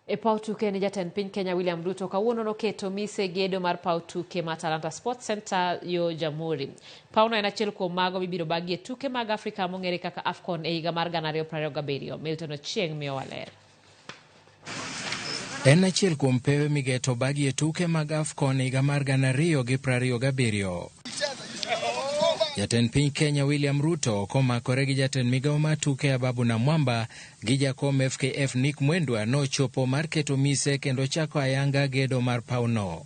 E paw tuke ni jatend piny Kenya William Ruto kawuono noketo mise gedo mar paw tuke ma Talanta Sports Center yo Jamhuri. Pawno en achiel kuom mago mibiro bagie tuke mag Afrika mong'ere kaka AFCON e higa mar 2027. Milton Ochieng' miyowa ler. En achiel kuom pewe migeto bagie tuke mag AFCON e higa mar 2027. Jatend piny Kenya William Ruto komakore gi jatend migawo mar tuke Ababu Namwamba gi jakom FKF Nick Mwendwa nochopo mar keto mise kendo chako ayanga gedo mar pawno.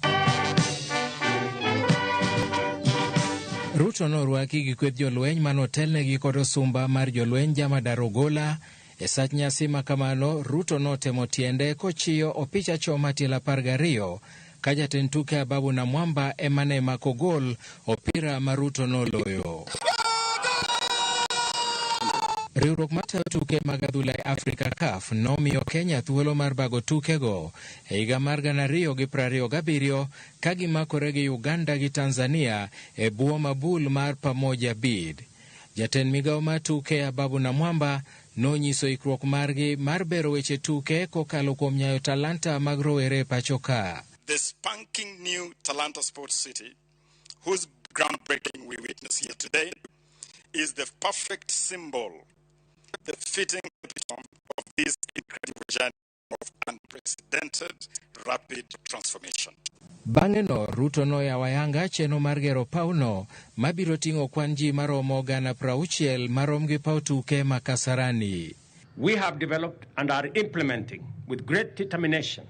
Ruto norwaki gi kweth jolweny manotelnegi kod osumba mar jolweny Jamadar Ogola. E sach nyasi ma kamano, Ruto notemo tiende kochiyo opich achoma tielo 12 ka jatend tuke Ababu Namwamba ema ne mako gol opira ma Ruto noloyo. Riwruok matayo tuke mag adhula e Afrika CAF nomiyo Kenya thuolo mar bago tukego e higa mar 2027 ka gimakore gi Uganda gi Tanzania e bwo mabul mar Pamoja Bid. Jatend migawo mar tuke Ababu Namwamba nonyiso ikruok margi mar bero weche tuke kokalo kuom nyayo talanta mag rowere e pacho ka. The spanking new Talanta Sports City, whose groundbreaking we witness here today, is the perfect symbol, the fitting epitome of this incredible journey of unprecedented rapid transformation. Bang'e no, Ruto noyawo ayanga chenro mar gero pawno mabiro ting'o kwan ji maromo 60,000 marom gi paw tuke ma Kasarani. We have developed and are implementing with great determination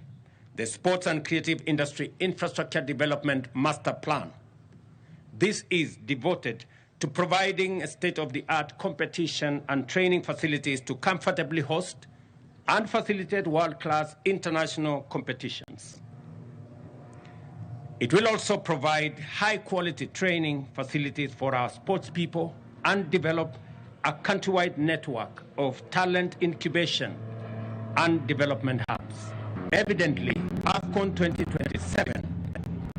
the Sports and Creative Industry Infrastructure Development Master Plan. This is devoted to providing state-of-the-art competition and training facilities to comfortably host and facilitate world-class international competitions. It will also provide high-quality training facilities for our sports people and develop a countrywide network of talent incubation and development hubs. Evidently, AFCON 2027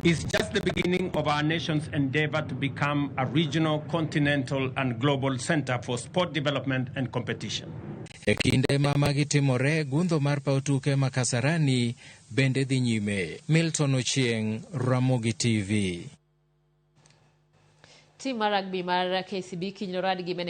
is just the beginning of our nation's endeavor to become a regional, continental, and global center for sport development and competition. E kinde ma magi timore, gundho mar paw tuke ma Kasarani bende dhi nyime. Milton Ochieng, Ramogi TV. Tim mar rugby mar KCB kiny norad gi